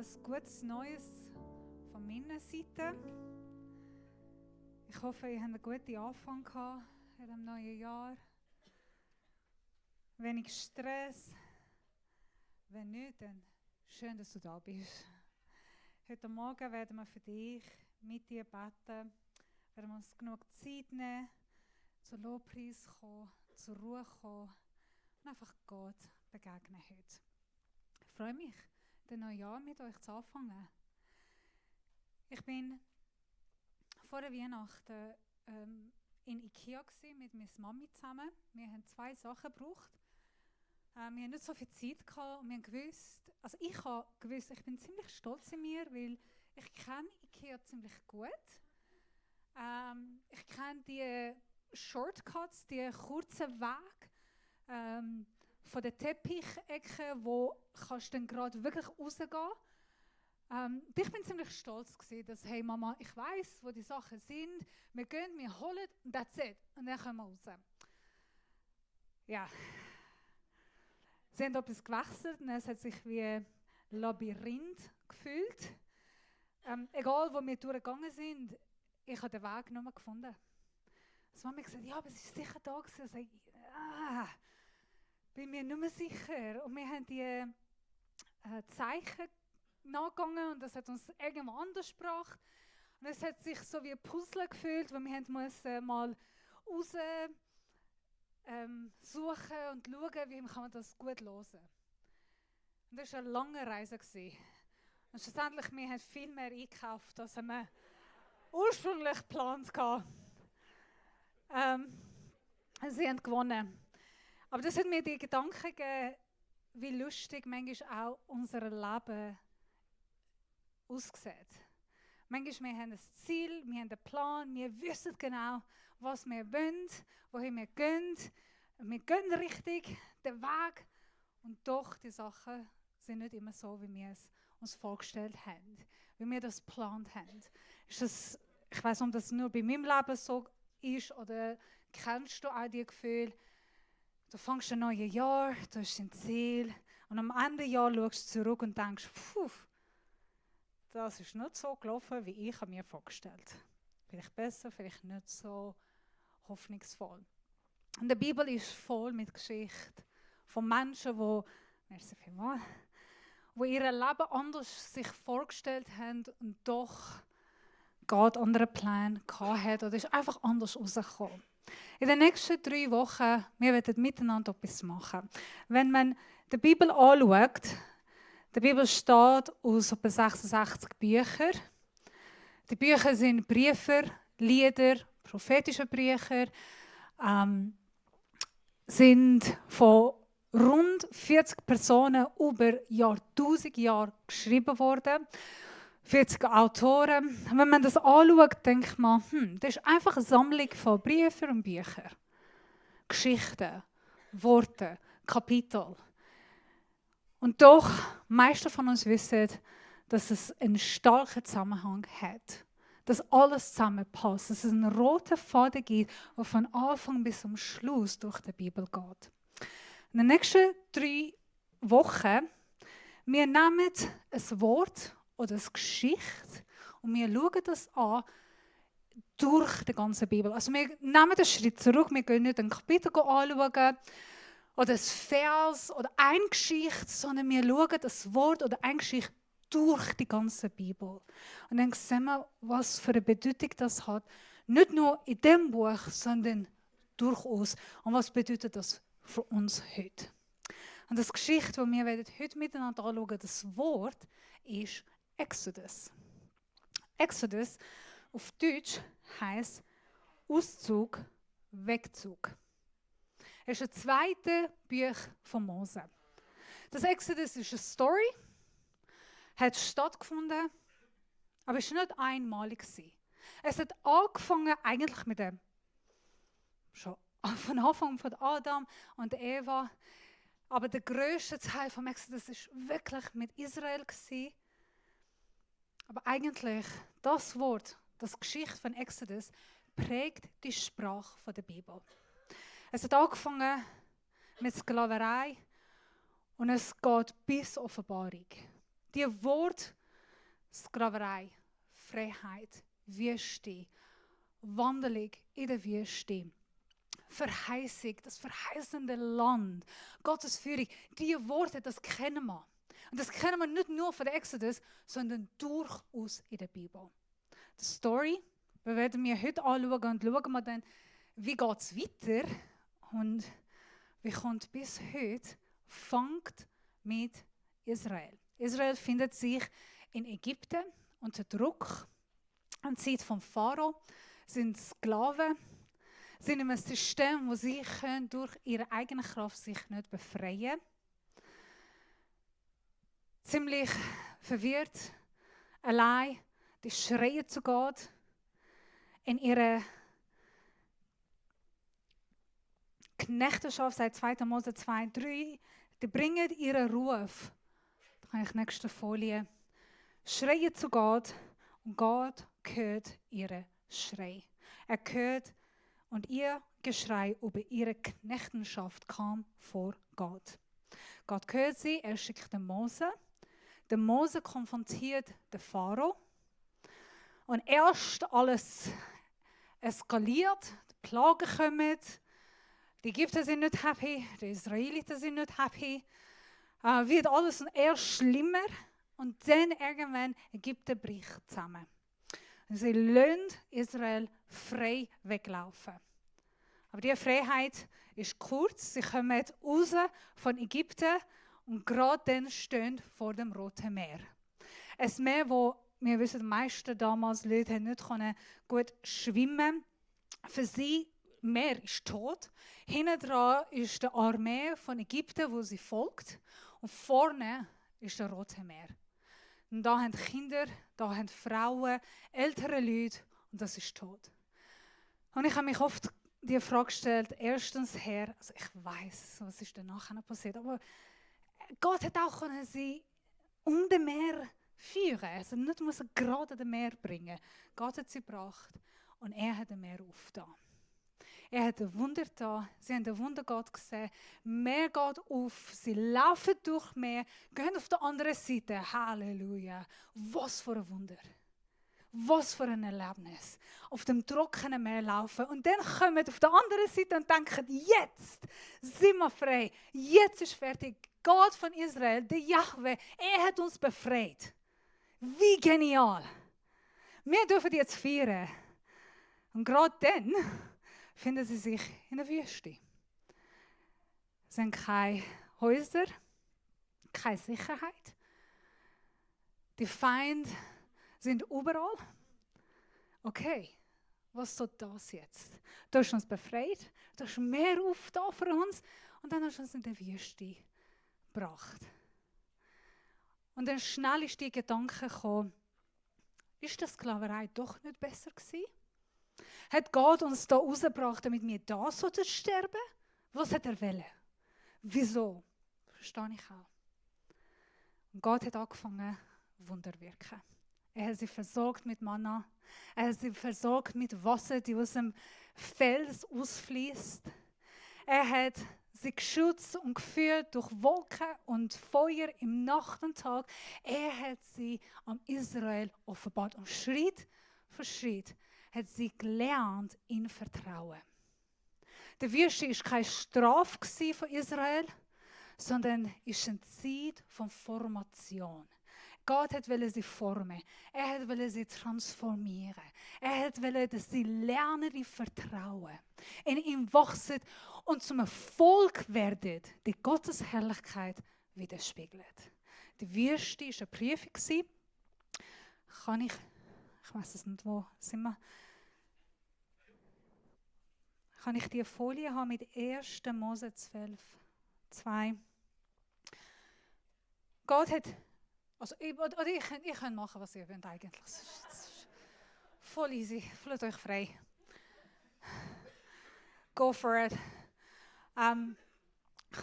ein gutes Neues von meiner Seite. Ich hoffe, ihr habt einen guten Anfang gehabt in diesem neuen Jahr. Wenig Stress. Wenn nicht, dann schön, dass du da bist. Heute Morgen werden wir für dich mit dir beten. Werden wir uns genug Zeit nehmen, zur Lobpreis kommen, zur Ruhe kommen und einfach Gott begegnen heute. Ich freue mich, das neue Jahr mit euch zu anfangen. Ich bin vor der Weihnachten in Ikea mit meiner Mami zusammen. Wir haben 2 Sachen gebraucht. Wir haben nicht so viel Zeit gehabt und wir haben gewusst, also ich habe gewusst, ich bin ziemlich stolz in mir, weil ich kenne Ikea ziemlich gut. Ich kenne die Shortcuts, die kurzen Wege von der Teppichecke, wo kannst du dann gerade wirklich rausgehen. Ich bin ziemlich stolz gewesen, dass, hey Mama, ich weiss, wo die Sachen sind, wir gehen, wir holen und that's it. Und dann kommen wir raus. Ja. Sie haben etwas gewechselt und es hat sich wie ein Labyrinth gefühlt. Egal, wo wir durchgegangen sind, ich habe den Weg nicht mehr gefunden. Das Mama hat gesagt, ja, aber es ist sicher da gewesen. Ich sage, bin mir nicht mehr sicher. Und wir haben die Zeichen nachgegangen und das hat uns irgendwo anders gebracht. Und es hat sich so wie ein Puzzle gefühlt, weil wir mussten mal raus suchen und schauen, wie kann man das gut hören. Und das war eine lange Reise. Und schlussendlich, wir haben viel mehr eingekauft, als wir ursprünglich geplant hatten. Sie haben gewonnen. Aber das hat mir die Gedanken gegeben, wie lustig manchmal auch unser Leben aussieht. Manchmal wir haben ein Ziel, wir haben einen Plan, wir wissen genau, was wir wollen, wohin wir gehen. Wir gehen richtig den Weg und doch die Sachen sind nicht immer so, wie wir es uns vorgestellt haben, wie wir das geplant haben. Ist das, ich weiss nicht, ob das nur bei meinem Leben so ist oder kennst du auch die Gefühle, du fängst ein neues Jahr, du hast ein Ziel und am Ende des Jahres schaust du zurück und denkst, das ist nicht so gelaufen, wie ich mir vorgestellt habe. Vielleicht besser, vielleicht nicht so hoffnungsvoll. Und die Bibel ist voll mit Geschichten von Menschen, die ihr Leben anders sich vorgestellt haben und doch Gott andere Pläne gehabt oder ist einfach anders rausgekommen. In den nächsten 3 Wochen, wir werden miteinander etwas machen. Wenn man die Bibel anschaut, die Bibel besteht aus etwa 66 Büchern. Die Bücher sind Briefe, Lieder, prophetische Bücher, sind von rund 40 Personen über Jahrtausend Jahre geschrieben worden. 40 Autoren. Wenn man das anschaut, denkt man, das ist einfach eine Sammlung von Briefen und Büchern. Geschichten, Worte, Kapitel. Und doch, die meisten von uns wissen, dass es einen starken Zusammenhang hat. Dass alles zusammenpasst. Dass es einen roten Faden gibt, der von Anfang bis zum Schluss durch die Bibel geht. In den nächsten 3 Wochen, wir nehmen ein Wort oder eine Geschichte und wir schauen das an durch die ganze Bibel. Also wir nehmen den Schritt zurück, wir gehen nicht ein Kapitel anschauen oder ein Vers oder eine Geschichte, sondern wir schauen das Wort oder eine Geschichte durch die ganze Bibel. Und dann sehen wir, was für eine Bedeutung das hat. Nicht nur in diesem Buch, sondern durchaus. Und was bedeutet das für uns heute? Und das Geschichte, die wir heute miteinander anschauen, das Wort ist Exodus. Exodus auf Deutsch heisst Auszug, Wegzug. Es ist das 2. Buch von Mose. Das Exodus ist eine Story, hat stattgefunden, aber es war nicht einmalig. Es hat angefangen eigentlich mit dem, schon von Anfang von Adam und Eva, aber der grösste Teil vom Exodus war wirklich mit Israel. Aber eigentlich, das Wort, das Geschichte von Exodus, prägt die Sprache der Bibel. Es hat angefangen mit Sklaverei und es geht bis Offenbarung. Die Wort Sklaverei, Freiheit, Wüste, Wanderung in der Wüste, Verheißung, das verheißende Land, Gottes Führung, diese Worte, das kennen wir. Und das kennen wir nicht nur von der Exodus, sondern durchaus in der Bibel. Die Story, wir werden wir heute anschauen und schauen wir dann, wie geht es weiter und wie kommt bis heute, fängt mit Israel. Israel findet sich in Ägypten unter Druck, an der Zeit vom Pharao, sind Sklaven, sind in einem System, wo sie durch ihre eigene Kraft sich nicht befreien können. Ziemlich verwirrt, allein, die schreien zu Gott in ihrer Knechtenschaft seit 2. Mose 2,3. Die bringen ihren Ruf. Da kann ich nächste Folie. Schreien zu Gott und Gott hört ihren Schrei. Er hört und ihr Geschrei über ihre Knechtenschaft kam vor Gott. Gott hört sie, er schickt den Mose. Der Mose konfrontiert den Pharao. Und erst alles eskaliert, die Plagen kommen, die Ägypter sind nicht happy, die Israeliten sind nicht happy. Wird alles erst schlimmer und dann irgendwann Ägypten bricht zusammen. Und sie lassen Israel frei weglaufen. Aber diese Freiheit ist kurz. Sie kommen raus von Ägypten und gerade dann stehen vor dem Roten Meer. Ein Meer, wo wir wissen, die meisten damals Leute nicht gut schwimmen. Für sie Meer ist tot. Hinten dran ist die Armee von Ägypten, wo sie folgt. Und vorne ist das Rote Meer. Und da haben Kinder, da haben Frauen, ältere Leute und das ist tot. Und ich habe mich oft die Frage gestellt, erstens her, also ich weiß, was ist danach passiert, aber Gott hat auch sie um das Meer führen. Also nicht muss er gerade das Meer bringen. Gott hat sie gebracht und er hat das Meer aufgetan. Er hat ein Wunder da. Sie haben ein Wunder Gott gesehen. Meer geht auf. Sie laufen durch Meer, gehen auf der anderen Seite. Halleluja. Was für ein Wunder. Was für ein Erlebnis. Auf dem trockenen Meer laufen und dann kommen auf der anderen Seite und denken, jetzt sind wir frei. Jetzt ist fertig. Gott von Israel, der Jahwe, er hat uns befreit. Wie genial. Wir dürfen jetzt feiern. Und gerade dann finden sie sich in der Wüste. Es sind keine Häuser, keine Sicherheit. Die Feinde sind überall. Okay, was soll das jetzt? Du hast uns befreit, du hast mehr aufgetan für uns und dann hast du uns in der Wüste gebracht. Und dann schnell ist die Gedanke gekommen, ist die Sklaverei doch nicht besser gewesen? Hat Gott uns da rausgebracht, damit wir da sterben? Was hat er wollen? Wieso? Verstehe ich auch. Und Gott hat angefangen, Wunder zu wirken. Er hat sie versorgt mit Manna. Er hat sie versorgt mit Wasser, die aus dem Fels ausfließt. Er hat sie geschützt und geführt durch Wolken und Feuer im Nacht und Tag. Er hat sie am Israel offenbart. Und Schritt für Schritt hat sie gelernt in Vertrauen. Die Wüste war keine Strafe von Israel, sondern ist eine Zeit von Formation. Gott wollte sie formen. Er wollte sie transformieren. Er wollte, dass sie lernen in Vertrauen. In ihm wachsen und zum Erfolg werden, die Gottes Herrlichkeit widerspiegelt. Die Wüste war eine Prüfung. Ich weiß es nicht, wo sind wir? Kann ich die Folie haben mit 1. Mose 12, 2? Gott hat, also ich kann machen, was ihr wollt eigentlich. Voll easy, fühlt euch frei. Go for it.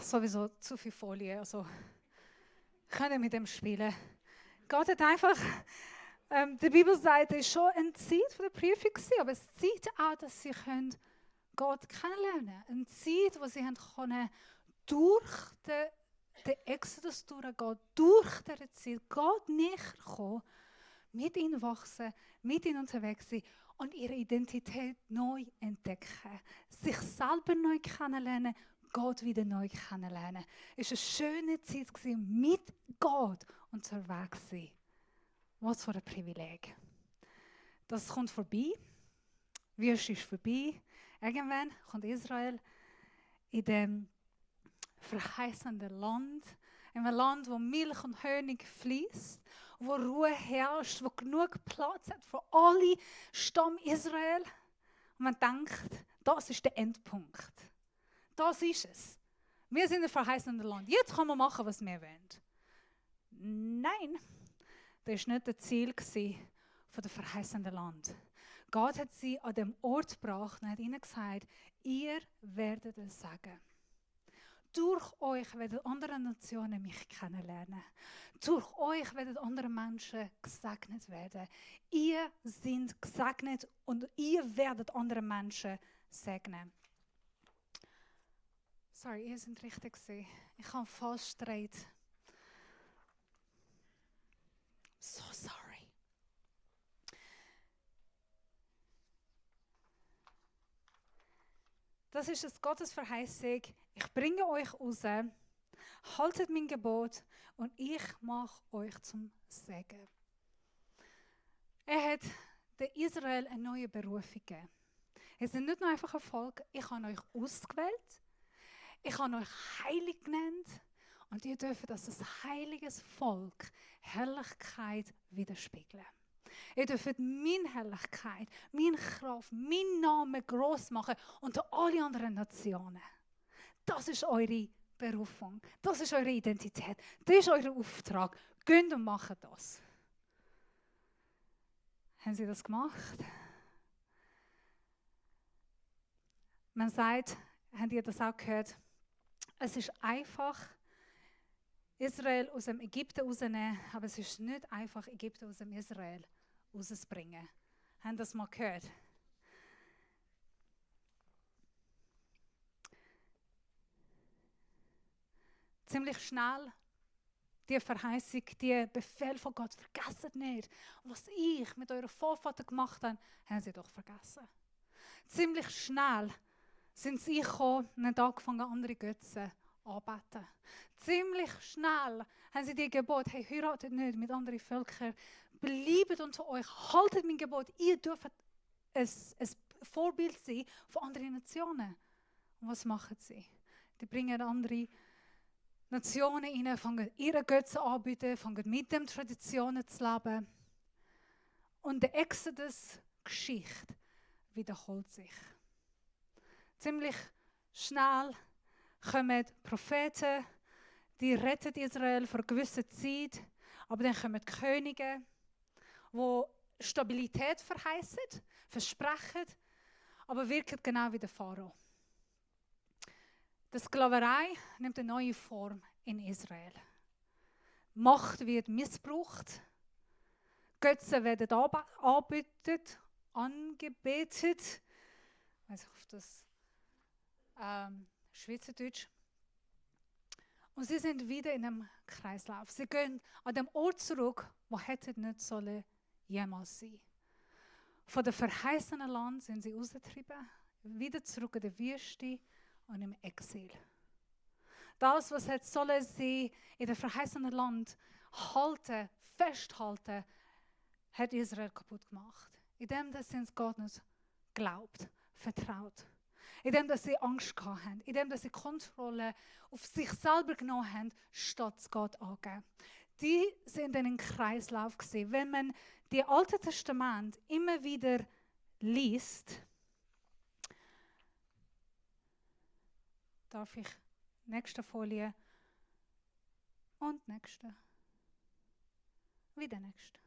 Sowieso zu viel Folie, also könnt ihr mit dem spielen. Gott hat einfach, die Bibelseite ist schon eine Zeit von der Prüfung gewesen, aber es zeigt auch, dass sie Gott kennenlernen können. Eine Zeit, wo sie können durch den den Exodus durchgehen, durch diese Zeit, Gott näher kommen, mit ihnen wachsen, mit ihnen unterwegs sein und ihre Identität neu entdecken. Sich selber neu kennenlernen, Gott wieder neu kennenlernen. Es war eine schöne Zeit, mit Gott unterwegs zu sein. Was für ein Privileg. Das kommt vorbei. Wüste ist vorbei. Irgendwann kommt Israel in dem verheißenden Land. In einem Land, wo Milch und Honig fließt, wo Ruhe herrscht, wo genug Platz hat für alle Stamm Israel. Und man denkt, das ist der Endpunkt. Das ist es. Wir sind ein verheißendes Land. Jetzt können wir machen, was wir wollen. Nein, das war nicht das Ziel von dem verheißenden Land. Gott hat sie an dem Ort gebracht und hat ihnen gesagt, ihr werdet es sagen. Durch euch werden andere Nationen mich kennenlernen. Durch euch werden andere Menschen gesegnet werden. Ihr seid gesegnet und ihr werdet andere Menschen segnen. Sorry, ihr seid richtig gewesen. Ich habe falsch gedreht. So sorry. Das ist es Gottes Verheißung. Ich bringe euch raus, haltet mein Gebot und ich mache euch zum Segen. Er hat der Israel eine neue Berufung gegeben. Es sind nicht nur einfach ein Volk, ich habe euch ausgewählt, ich habe euch heilig genannt und ihr dürft als ein heiliges Volk Herrlichkeit widerspiegeln. Ihr dürft meine Herrlichkeit, meine Kraft, meinen Namen gross machen unter alle anderen Nationen. Das ist eure Berufung. Das ist eure Identität. Das ist euer Auftrag. Geht und macht das. Haben sie das gemacht? Man sagt, habt ihr das auch gehört? Es ist einfach, Israel aus dem Ägypten rauszunehmen, aber es ist nicht einfach, Ägypten aus dem Israel rauszubringen. Haben das mal gehört? Ziemlich schnell die Verheißung, die Befehl von Gott, vergesst nicht. Und was ich mit euren Vorvätern gemacht habe, haben sie doch vergessen. Ziemlich schnell sind sie gekommen und haben angefangen, andere Götzen anzubeten. Ziemlich schnell haben sie die Gebot, hey, heiratet nicht mit anderen Völkern, bleibt unter euch, haltet mein Gebot, ihr dürft ein Vorbild sein von anderen Nationen. Und was machen sie? Die bringen andere Nationen rein, fangen ihre Götzen anbieten, fangen mit den Traditionen zu leben. Und die Exodus-Geschichte wiederholt sich. Ziemlich schnell kommen Propheten, die retten Israel für eine gewisse Zeit, aber dann kommen die Könige, die Stabilität verheißen, versprechen, aber wirken genau wie der Pharao. Die Sklaverei nimmt eine neue Form in Israel. Macht wird missbraucht, Götzen werden angebetet, ich weiß nicht, auf das Schweizerdeutsch. Und sie sind wieder in einem Kreislauf. Sie gehen an dem Ort zurück, wo hätten nicht sollen jemals sein. Von dem verheißenen Land sind sie rausgetrieben, wieder zurück in die Wüste und im Exil. Das, was hätte sollen sie in dem verheißenen Land halten, festhalten, hat Israel kaputt gemacht. Indem sie Gott nicht glaubt, vertraut. Indem sie Angst gehabt haben, indem sie Kontrolle auf sich selber genommen haben, statt Gott angeben. Die sind in einem Kreislauf gewesen. Wenn man die Alte Testament immer wieder liest, darf ich nächste Folie und nächste, wieder nächste.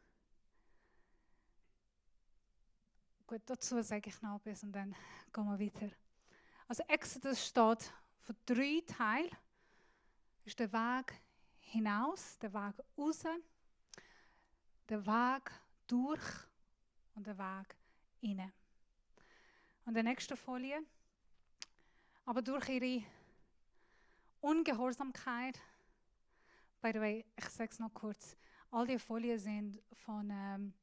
Gut, dazu sage ich noch etwas und dann gehen wir weiter. Also Exodus steht von 3 Teilen. Ist der Weg hinaus, der Weg raus, der Weg durch und der Weg rein. Und der nächste Folie. Aber durch ihre Ungehorsamkeit, By the way, ich sage es noch kurz. All die Folien sind von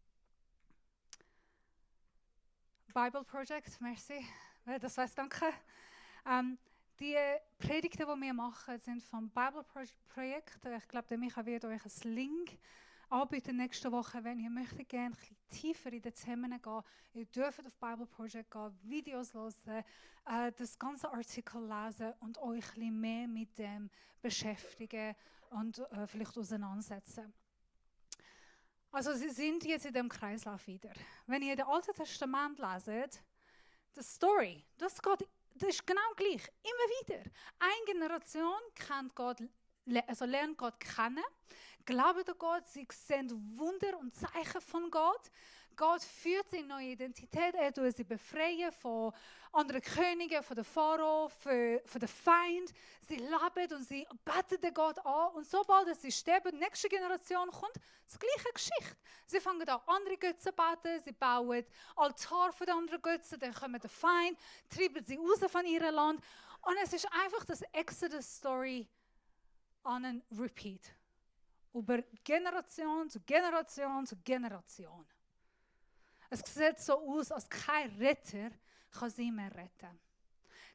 Bible Project, merci. Wer das weiß, danke. Die Predigten, die wir machen, sind vom Bible Projekt. Ich glaube, der Micha wird euch einen Link anbieten nächste Woche, wenn ihr möchtet gerne ein bisschen tiefer in die Themen gehen. Ihr dürft auf Bible Project gehen, Videos hören, das ganze Artikel lesen und euch ein bisschen mehr mit dem beschäftigen und vielleicht auseinandersetzen. Also sie sind jetzt in dem Kreislauf wieder. Wenn ihr das Alte Testament leset, die Story, das ist genau gleich, immer wieder. Eine Generation kennt Gott, also lernt Gott kennen, glaubt an Gott, sie sehen Wunder und Zeichen von Gott. Gott führt sie in neue Identität, er tut sie befreien von anderen Königen, von der Pharao, von den Feind. Sie leben und sie beten den Gott an und sobald sie sterben, die nächste Generation kommt, das gleiche Geschichte. Sie fangen an, andere Götzen zu beten, sie bauen Altar für die anderen Götzen, dann kommen der Feind, treiben sie raus von ihrem Land und es ist einfach das Exodus-Story an einen Repeat. Über Generation zu Generation zu Generation. Es sieht so aus, als kein Retter kann sie mehr retten.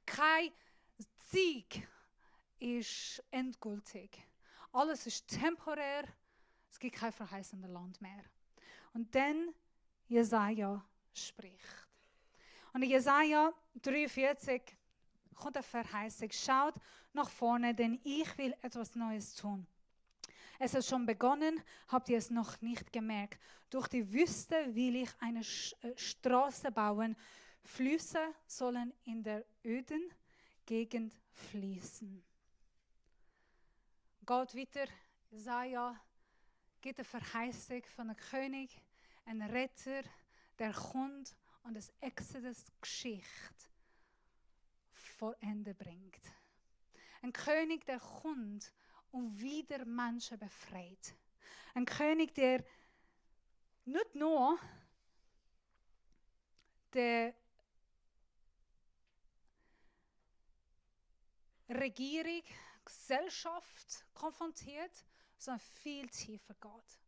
Kein Sieg ist endgültig. Alles ist temporär. Es gibt kein verheißendes Land mehr. Und dann Jesaja spricht. Und in Jesaja 43 kommt eine Verheißung. Schaut nach vorne, denn ich will etwas Neues tun. Es ist schon begonnen, habt ihr es noch nicht gemerkt. Durch die Wüste will ich eine Straße bauen. Flüsse sollen in der öden Gegend fließen. Gott weiter, Jesaja, gibt eine Verheißung von einem König, ein Retter, der kommt und das Exodus-Geschichte vor Ende bringt. Ein König, der kommt und wieder Menschen befreit. Ein König, der nicht nur die Regierung, Gesellschaft konfrontiert, sondern viel tiefer geht.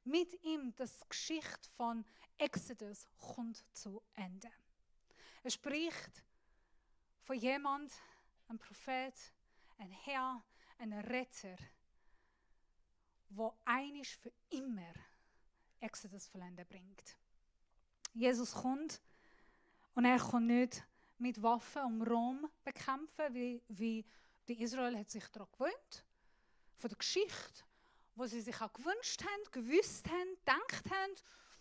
Mit ihm das Geschichte von Exodus kommt zu Ende. Er spricht von jemand, ein Prophet, ein Herr, ein Retter, der einig für immer Exodus vollendet bringt. Jesus kommt und er kommt nicht mit Waffen um Rom bekämpfen, wie die Israel hat sich daran gewöhnt, von der Geschichte, wo sie sich auch gewünscht haben, gewusst haben, gedacht haben,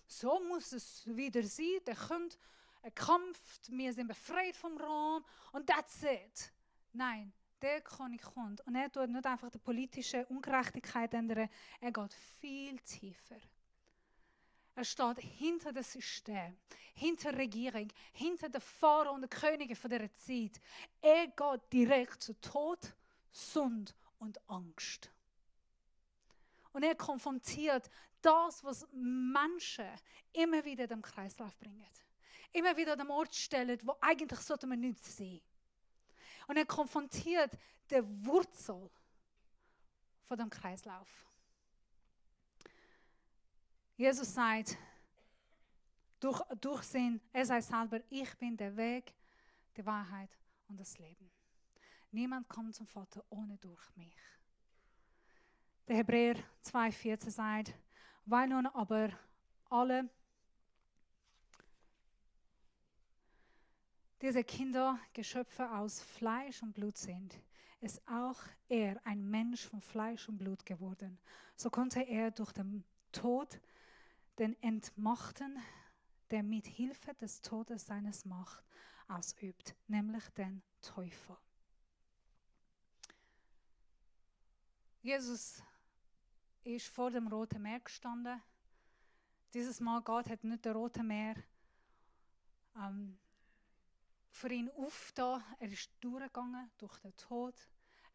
so muss es wieder sein, der kommt, er kämpft, wir sind befreit vom Rom und that's it. Nein, der König kommt und er tut nicht einfach die politische Ungerechtigkeit ändern, er geht viel tiefer. Er steht hinter dem System, hinter der Regierung, hinter den Pharao und den Königen von dieser Zeit. Er geht direkt zu Tod, Sünde und Angst. Und er konfrontiert das, was Menschen immer wieder in den Kreislauf bringen. Immer wieder an den Ort stellen, wo eigentlich sollte man nicht sein. Und er konfrontiert die Wurzel von dem Kreislauf. Jesus sagt, durch er sagt selber, ich bin der Weg, die Wahrheit und das Leben. Niemand kommt zum Vater ohne durch mich. Der Hebräer 2,14 sagt, weil nun aber alle diese Kinder Geschöpfe aus Fleisch und Blut sind, ist auch er ein Mensch von Fleisch und Blut geworden. So konnte er durch den Tod den entmachten, der mit Hilfe des Todes seines Macht ausübt, nämlich den Teufel. Jesus ist vor dem Roten Meer gestanden. Dieses Mal Gott hat nicht das Rote Meer für ihn aufgetan. Er ist durchgegangen durch den Tod.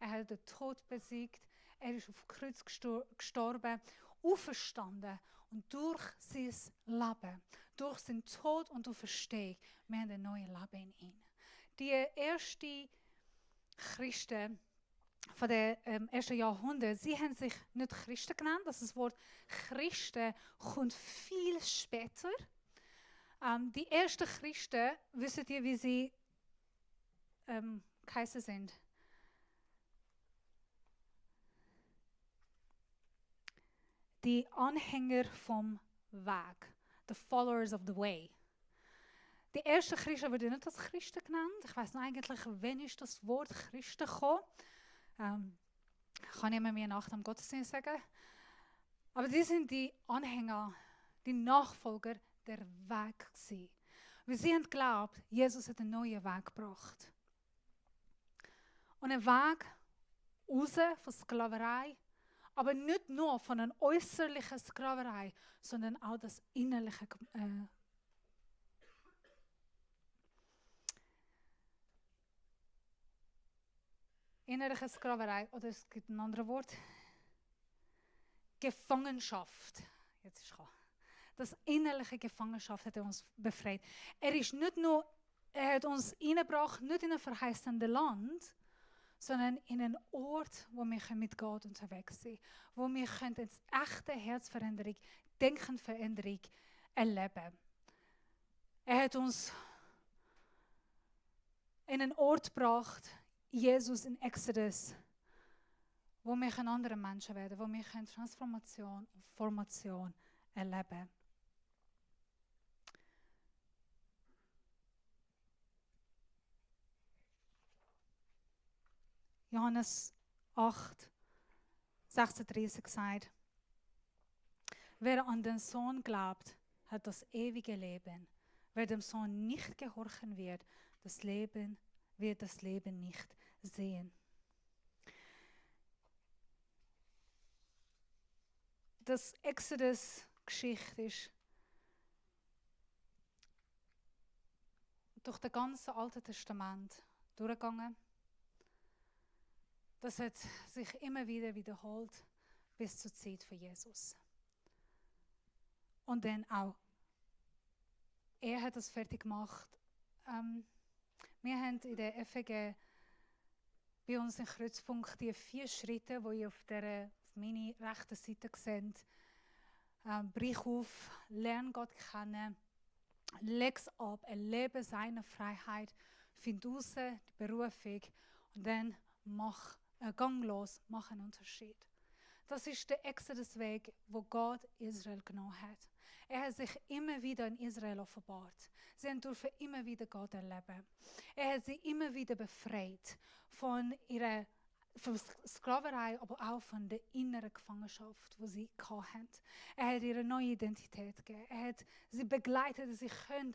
Er hat den Tod besiegt. Er ist auf dem Kreuz gestorben, auferstanden. Und durch sein Leben, durch seinen Tod und Auferstehung, wir haben ein neues Leben in ihm. Die ersten Christen von den ersten Jahrhunderten, sie haben sich nicht Christen genannt. Das Wort Christen kommt viel später. Die ersten Christen, wisst ihr, wie sie geheißen sind? Die Anhänger vom Weg. The followers of the way. Die ersten Christen werden nicht als Christen genannt. Ich weiß noch eigentlich, wann ist das Wort Christen gekommen? Kann ich mir nach dem Gottesdienst sagen. Aber die sind die Anhänger, die Nachfolger der Weg gewesen. Weil sie haben geglaubt, Jesus hat einen neuen Weg gebracht. Und einen Weg raus von Sklaverei, aber nicht nur von einer äußerlichen Sklaverei, sondern auch das innerliche innerliche Sklaverei, oder es gibt ein anderes Wort, Gefangenschaft. Jetzt ist es. Das innerliche Gefangenschaft hat er uns befreit. Er hat uns hineingebracht, nicht in ein verheißendes Land, sondern in einen Ort, wo wir mit Gott unterwegs sind, wo wir eine echte Herzveränderung, Denkenveränderung erleben. Er hat uns in einen Ort gebracht, Jesus in Exodus, wo wir andere Menschen werden, wo wir Transformation und Formation erleben. Johannes 8, 36 sagt, wer an den Sohn glaubt, hat das ewige Leben. Wer dem Sohn nicht gehorchen wird das Leben nicht sehen. Das Exodus-Geschichte ist durch das ganze Alte Testament durchgegangen. Das hat sich immer wieder wiederholt bis zur Zeit von Jesus. Und dann auch, er hat das fertig gemacht. Wir haben in der FG bei uns im Kreuzpunkt die 4 Schritte, die ihr auf meiner rechten Seite seht. Brich auf, lerne Gott kennen, leg es ab, erlebe seine Freiheit, find raus die Berufung und dann gang los, mach einen Unterschied. Das ist der Exodus-Weg, wo Gott Israel genommen hat. Er hat sich immer wieder in Israel offenbart. Sie durften immer wieder Gott erleben. Er hat sie immer wieder befreit von ihrer Sklaverei, aber auch von der inneren Gefangenschaft, die sie hatten. Er hat ihre neue Identität gegeben. Er hat sie begleitet, dass sie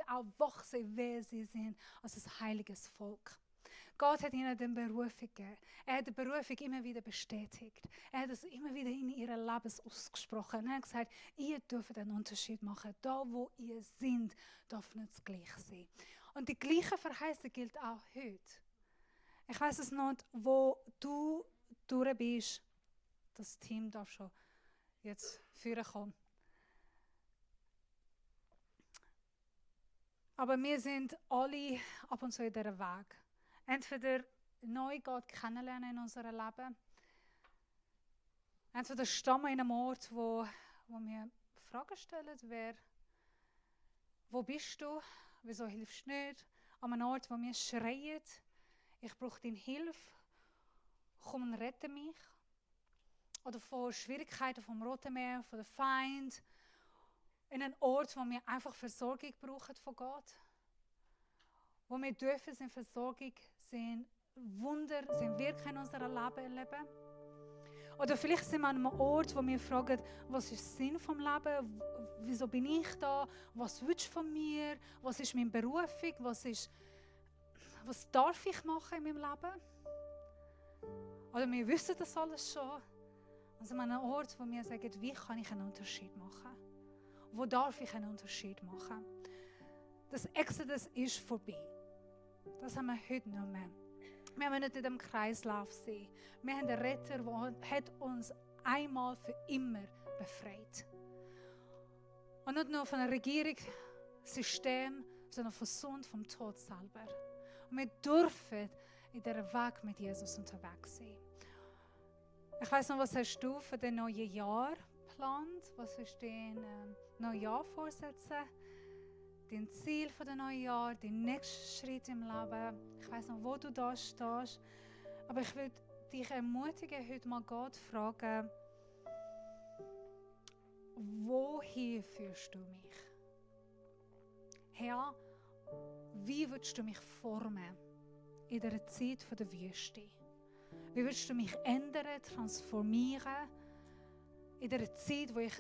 auch wachsen, wer sie sind, als ein heiliges Volk. Gott hat ihnen den Berufung gegeben. Er hat die Berufung immer wieder bestätigt. Er hat es immer wieder in ihrem Leben ausgesprochen. Er hat gesagt, ihr dürft einen Unterschied machen. Da, wo ihr seid, darf nicht das Gleiche sein. Und die gleiche Verheißung gilt auch heute. Ich weiss es nicht, wo du durch bist. Das Team darf schon jetzt führen kommen. Aber wir sind alle ab und zu in diesem Weg. Entweder neu Gott kennenlernen in unserem Leben. Entweder stammen in einem Ort, wo wir Fragen stellen, wo bist du, wieso hilfst du nicht? An einem Ort, wo wir schreien, ich brauche deine Hilfe, komm und rette mich. Oder von Schwierigkeiten vom Roten Meer, von den Feind. In einem Ort, wo wir einfach Versorgung brauchen von Gott. Wo wir dürfen in Versorgung sehen, Wunder, sind Wirken in unserem Leben erleben. Oder vielleicht sind wir an einem Ort, wo wir fragen, was ist der Sinn vom Leben? Wieso bin ich da? Was willst du von mir? Was ist meine Berufung? Was darf ich machen in meinem Leben? Oder wir wissen das alles schon. Und sind wir an einem Ort, wo wir sagen, wie kann ich einen Unterschied machen? Wo darf ich einen Unterschied machen? Das Exodus ist vorbei. Das haben wir heute noch mehr. Wir wollen nicht in diesem Kreislauf sein. Wir haben einen Retter, der uns einmal für immer befreit. Und nicht nur von einem Regierungssystem, sondern von Sünde, vom Tod selber. Und wir dürfen in diesem Weg mit Jesus unterwegs sein. Ich weiss noch, was hast du für das neue Jahr geplant? Was ist dein Neujahrvorsätze? Dein Ziel für das neue Jahr, dein nächster Schritt im Leben? Ich weiss noch, wo du da stehst. Aber ich will dich ermutigen, heute mal Gott fragen, wohin führst du mich? Herr, wie willst du mich formen in dieser Zeit der Wüste? Wie willst du mich ändern, transformieren in dieser Zeit, wo ich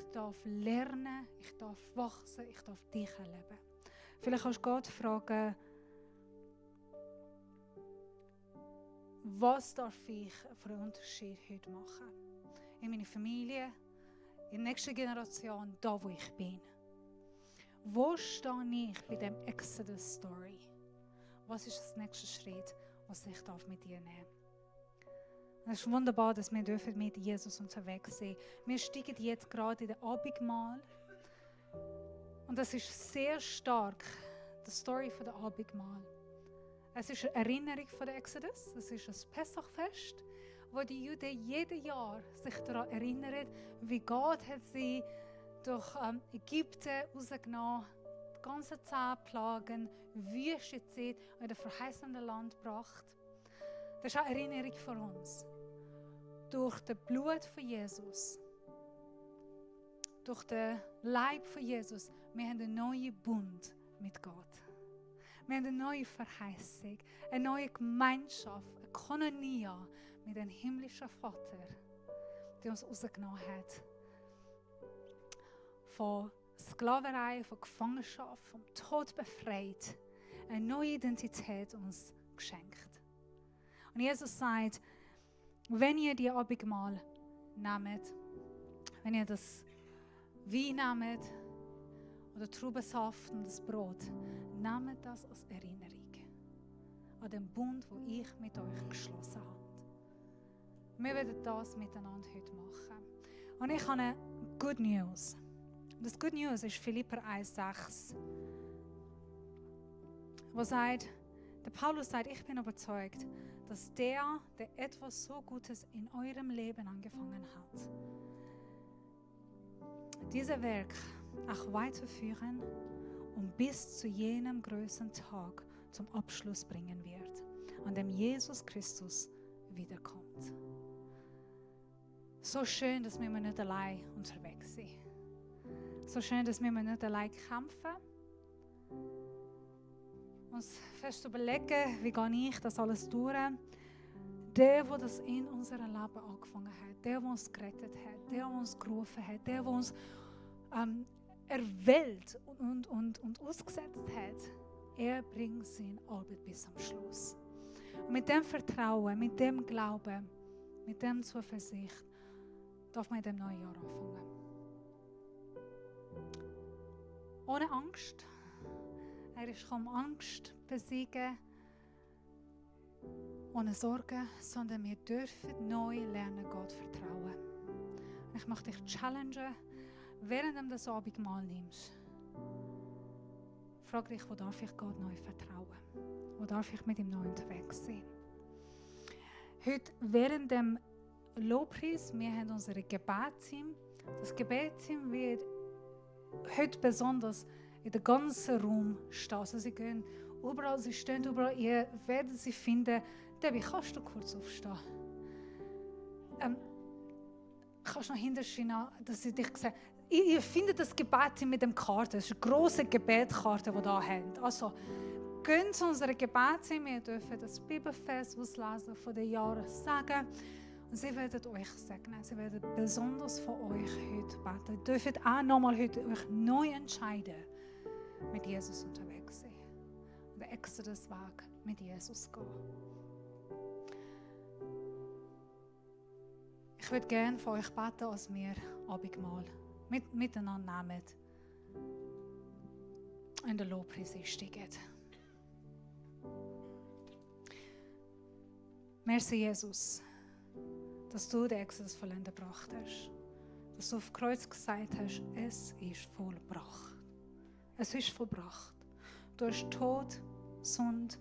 lernen darf, ich darf wachsen, ich darf dich erleben? Vielleicht kannst du Gott fragen, was darf ich für einen Unterschied heute machen? In meiner Familie, in der nächsten Generation, da wo ich bin. Wo stehe ich bei dem Exodus-Story? Was ist das nächste Schritt, was ich mit dir nehmen darf? Es ist wunderbar, dass wir mit Jesus unterwegs sind. Wir steigen jetzt gerade in den Abendmahl. Und das ist sehr stark, die Story von der Abendmahl. Es ist eine Erinnerung von der Exodus. Es ist ein Pessachfest, wo die Juden jedes Jahr sich daran erinnern, wie Gott hat sie durch Ägypten rausgenommen, die ganzen 10 Plagen, Wüstenzeit in das verheißene Land gebracht. Das ist eine Erinnerung für uns. Durch das Blut von Jesus, durch den Leib von Jesus, wir haben einen neuen Bund mit Gott. Wir haben eine neue Verheißung, eine neue Gemeinschaft, eine Koinonia mit dem himmlischen Vater, der uns rausgenommen hat. Von Sklaverei, von Gefangenschaft, vom Tod befreit, eine neue Identität uns geschenkt. Und Jesus sagt, wenn ihr die Abendmahl nehmt, wenn ihr das Wein nehmt oder Traubensaft und das Brot, nehmt das als Erinnerung an den Bund, den ich mit euch geschlossen habe. Wir werden das miteinander heute machen. Und ich habe eine Good News. Das Good News ist Philipper 1,6, wo sagt, der Paulus sagt, ich bin überzeugt, dass der etwas so Gutes in eurem Leben angefangen hat, dieses Werk auch weiterführen und bis zu jenem größten Tag zum Abschluss bringen wird, an dem Jesus Christus wiederkommt. So schön, dass wir nicht allein unterwegs sind. So schön, dass wir nicht allein kämpfen. Uns fest überlegen, wie gehe ich das alles durch. Der das in unserem Leben angefangen hat, der uns gerettet hat, der uns gerufen hat, der uns erwählt und ausgesetzt hat, er bringt seine Arbeit bis zum Schluss. Und mit dem Vertrauen, mit dem Glauben, mit dem Zuversicht darf man in dem neuen Jahr anfangen. Ohne Angst. Er ist kaum Angst besiegen, ohne Sorgen, sondern wir dürfen neu lernen, Gott vertrauen. Und ich möchte dich challengen, während du das Abendmahl nimmst. Frag dich, wo darf ich Gott neu vertrauen? Wo darf ich mit ihm neu unterwegs sein? Heute während dem Lobpreis, wir haben unser Gebetsteam. Das Gebetsteam wird heute besonders in den ganzen Raum stehen. Also sie gehen überall, sie stehen überall, ihr werdet sie finden. Debbie, kannst du kurz aufstehen? Kannst du noch hinterstehen, dass ich dich sehe? Ihr findet das Gebet mit dem Karte. Das ist eine grosse Gebetskarte, die ihr hier habt. Also, geht zu unserer Gebetsteam. Wir dürfen das Bibelvers auslesen von den Jahren sagen. Und sie werden euch segnen. Sie werden besonders von euch heute beten. Ihr dürft auch nochmal heute euch neu entscheiden, mit Jesus unterwegs sein. Und den Exodus-Weg mit Jesus gehen. Ich würde gerne von euch beten, als wir Abendmahl miteinander nehmen in den Lobpreis einsteigen. Merci, Jesus, dass du den Exodus vollendet gebracht hast. Dass du auf dem Kreuz gesagt hast, es ist vollbracht. Es ist vollbracht. Du hast Tod, Sünde,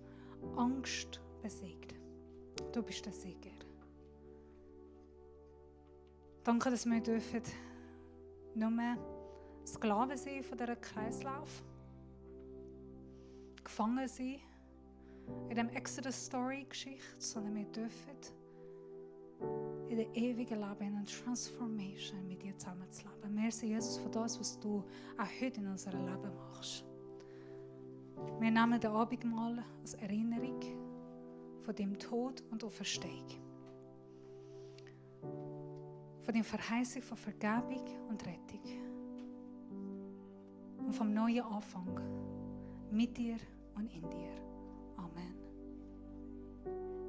Angst besiegt. Du bist der Sieger. Danke, dass wir dürfen nur mehr Sklaven sein von dieser Kreislauf. Gefangen sein in dem Exodus-Story-Geschichte, sondern wir dürfen in der ewigen Leben, in einer Transformation mit dir zusammen zu leben. Merci, Jesus, für das, was du auch heute in unserem Leben machst. Wir nehmen den Abendmahl als Erinnerung von deinem Tod und Auferstehung. Von der Verheißung von Vergebung und Rettung. Und vom neuen Anfang mit dir und in dir. Amen.